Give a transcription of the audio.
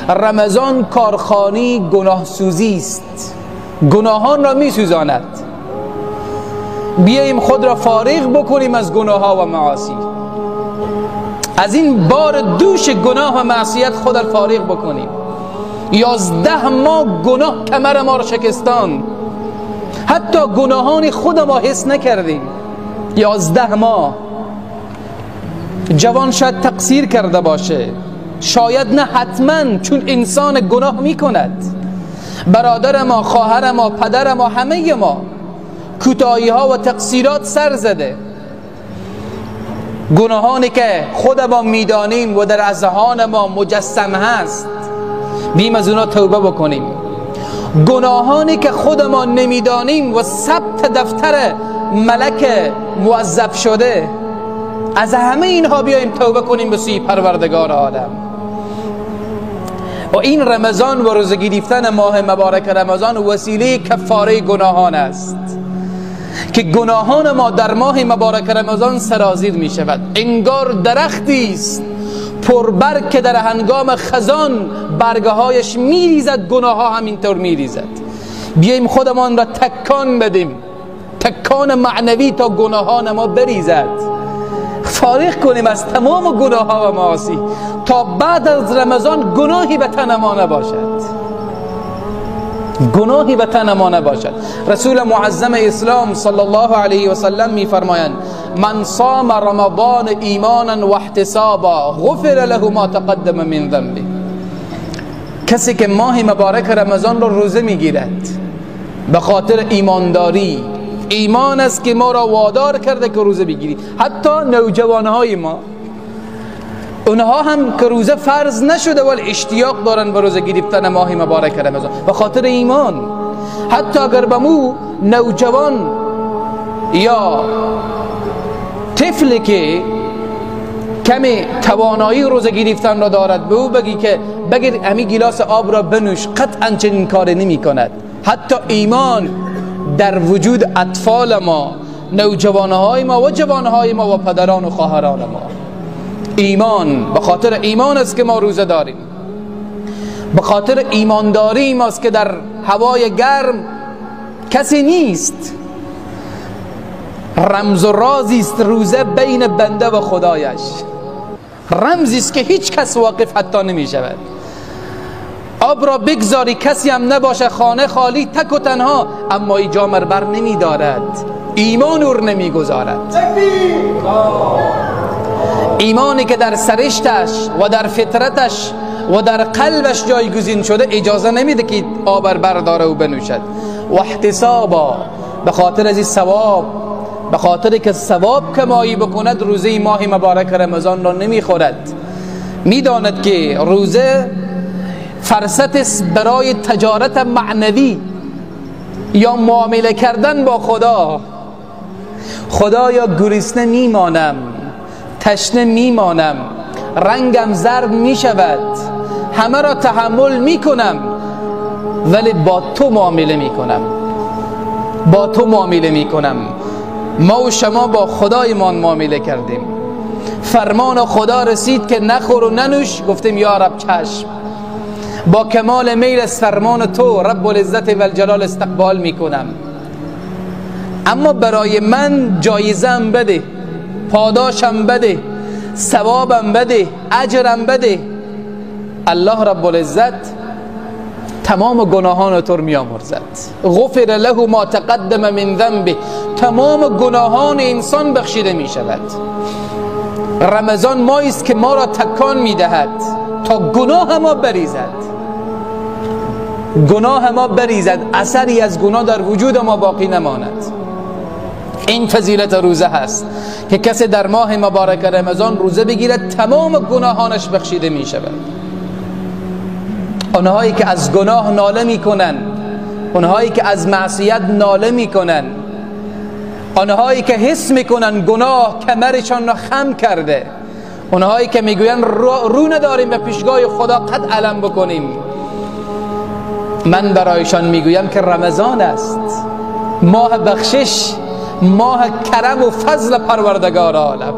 رمضان کارخانه گناه سوزی است، گناهان را می سوزاند. بیاییم خود را فارغ بکنیم از گناه ها و معاصی، از این بار دوش گناه و معصیت خود را فارغ بکنیم. 11 ماه گناه کمر ما را شکستان، حتی گناهان خود ما حس نکردیم. 11 ماه جوان شاید تقصیر کرده باشه، شاید نه، حتما، چون انسان گناه میکند. برادر ما، خواهر ما، پدر ما، همه ما کوتاهی ها و تقصیرات سر زده، گناهانی که خود ما میدانیم و در اذهان ما مجسم هست، بیم از اونا توبه بکنیم. گناهانی که خود ما نمیدانیم و ثبت دفتر ملک موظف شده، از همه اینها بیاییم توبه کنیم به سوی پروردگار عالم. و این رمضان و روزه گرفتن ماه مبارک رمضان وسیله کفاره گناهان است که گناهان ما در ماه مبارک رمضان سرازیر می شود. انگار درختی است پربرگ که در هنگام خزان برگهایش می ریزد، گناه ها همینطور می ریزد. بیاییم خودمان را تکان بدیم، تکان معنوی، تا گناهان ما بریزد، فارغ کنیم از تمام گناه ها و معاصی، تا بعد از رمضان گناهی به تن ما نباشد، گناهی به تن ما نباشد. رسول معظم اسلام صلی الله علیه و سلم می فرمایند من صام رمضان ایمانا و احتسابا غفر له ما تقدم من ذنبه. کسی که ماه مبارک رمضان را روزه می گیرد به خاطر ایمانداری، ایمان است که ما را وادار کرده که روزه بگیریم. حتی نوجوانهای ما، اونها هم که روزه فرض نشده ولی اشتیاق دارن به روزه گرفتن ماه مبارک رمضان به خاطر ایمان. حتی اگر به مو نوجوان یا طفلی که کمی توانایی روزه گرفتن را دارد به او بگی که بگیر امی گیلاس آب را بنوش، قطعا چنین کاری نمی کند. حتی ایمان در وجود اطفال ما، نوجوانهای ما و جوانهای ما و پدران و خواهران ما، ایمان به خاطر ایمان است که ما روزه داریم، به خاطر ایمانداری ماست که در هوای گرم کسی نیست. رمز و رازی است روزه بین بنده و خدایش، رمزی است که هیچ کس واقف حتی نمی شود. آب را بگذاری کسی هم نباشه، خانه خالی تک و تنها، اما ای جامر بر نمی دارد، ایمان اور نمی گذارد. ایمانی که در سرشتش و در فطرتش و در قلبش جایگزین شده اجازه نمیده که آب برداره و بنوشد. و احتسابا، به خاطر از این ثواب، به خاطر که ثواب کمایی بکند روزه ماه مبارک رمضان را نمیخورد. میداند که روزه فرصت است برای تجارت معنوی یا معامله کردن با خدا. خدایا گرسنه میمانم، تشنه میمانم، رنگم زرد میشود، همه را تحمل میکنم، ولی با تو معامله میکنم، با تو معامله میکنم. ما و شما با خدایمان معامله کردیم. فرمان خدا رسید که نخور و ننوش، گفتیم یا رب چشم. با کمال میل از فرمان تو رب العزت و الجلال استقبال میکنم، اما برای من جایزم بده، پاداشم بده، ثوابم بده، اجرم بده. الله رب العزت تمام گناهان تو رو میامرزد. غفر له ما تقدم من ذنبه، تمام گناهان انسان بخشیده می شود. رمضان ماهی است که ما را تکان می دهد تا گناه ما بریزد، گناه ما بریزد، اثری از گناه در وجود ما باقی نماند. این فضیلت روزه هست که کسی در ماه مبارک رمضان روزه بگیرد تمام گناهانش بخشیده می شود. آنهایی که از گناه ناله می کنن، آنهایی که از معصیت ناله می کنن، آنهایی که حس می کنن گناه کمرشان را خم کرده، آنهایی که میگوین رو نداریم به پیشگاه خدا قد علم بکنیم، من برایشان میگویم که رمضان است، ماه بخشش، ماه کرم و فضل پروردگار عالم.